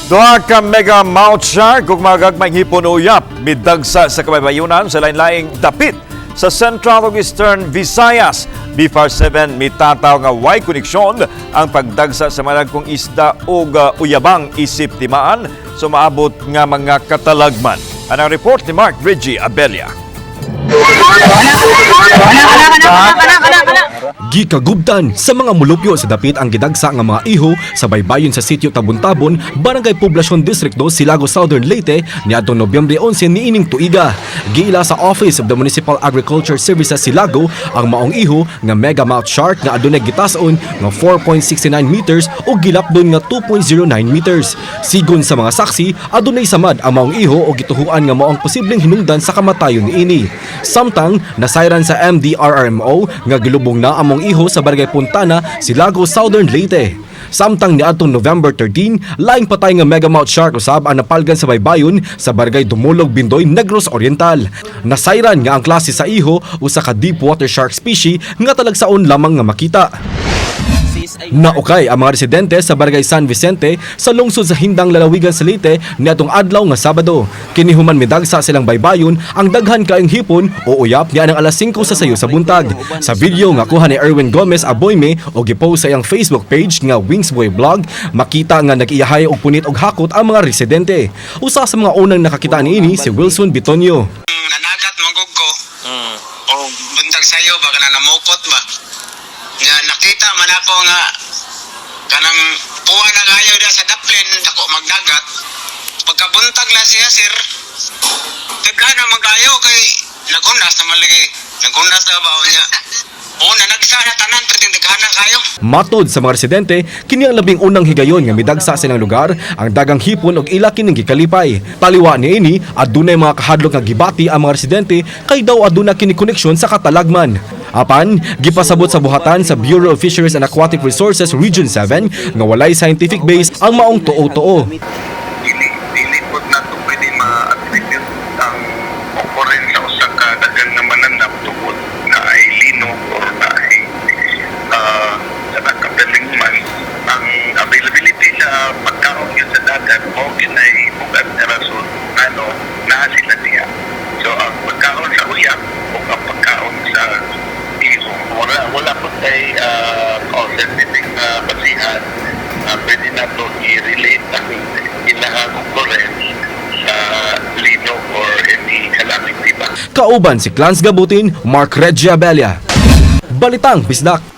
Duha ka mega mouth shark ug mga gagmayng hipon o uyap midagsa sa kabaybayunan sa lain-laing dapit sa Central ug Eastern Visayas. BFAR 7 mitataw nga way koneksyon ang pagdagsa sa mga isda ug uyabang isip timaan sa maabot nga mga katalagman. Anang report ni Mark Reggie Abella. Gikagubtan sa mga mulupyo sa dapit ang gidagsa nga mga iho sa baybayon sa sitio Tabon-Tabon, Barangay Poblacion, District 2, Silago, Southern Leyte niadtong Nobyembre 11 niining tuiga. Giila sa Office of the Municipal Agriculture Services Silago ang maong iho nga mega mouth shark nga adunay gitas-on nga 4.69 meters o gilapdon nga 2.09 meters. Sigon sa mga saksi, adunay samad ang maong iho o gituhuan nga maong posibleng hinungdan sa kamatayon niini. Samtang nasayran sa MDRRMO nga gilubong na ang maong iho sa Barangay Puntana, Silago, Southern Leyte. Samtang niadtong November 13, laing patay nga megamouth shark usab ang napalgan sa baybayon sa Barangay Dumulog, Bindoy, Negros Oriental. Nasayran nga ang klase sa iho usa ka deep water shark species nga talagsaon lamang nga makita. Naukay ang mga residente sa Barangay San Vicente sa lungsod sa Hindang, lalawigan sa Leyte niadtong adlaw nga Sabado. Kini human midagsa silang baybayon ang daghan kaayong hipon o uyap nianang alas 5 sa sayo sa buntag. Sa video nga kuha ni Erwin Gomez Aboyme o gipost sa iyang Facebook page nga Wingsboy Blog, makita nga nag-iyahay og punit og hakot ang mga residente. Usa sa mga unang nakakita niini si Wilson Bitonio. Nanagat magug ko o buntag sayo ba kana namukot ba nga nakita man ako nga kanang puwa na kayo da sa daplin, dako magdagat. Pagkabuntag na siya, sir, daghan man kayo kay nagunas naman lagi, nagunas na ba niya o nanagsa na tanan perting daghan na kayo. Matod sa mga residente, kini ang labing unang higayon nga midagsa sa ilang lugar ang dagang hipon og ila kining gikalipay. Taliwa niini, adunay mga kahadlok nga gibati ang mga residente kay daw aduna kini koneksyon sa katalagman. Apan, gipasabot sa buhatan sa Bureau of Fisheries and Aquatic Resources Region 7 nga walay scientific base ang maong tuo-tuo. Dili dili pod nato pwede ma-attribute ang occurrence sa usa ka dagan nga mananap tungod naay linog or naay sa katalingman. Ang availability sa pagkaon yun sa dagat mao kinay bug-at nga rason ano naa sila diha. So ang pagkaon sa uyap o ang pagkaon sa iho, wala wala po tay scientific na basihan na pwede nato i-relate ang ilahang occurrence sa linog or any calamity ba. Kauban si Clans Gabutin, Mark Reggie Abella. Balitang Bisdak.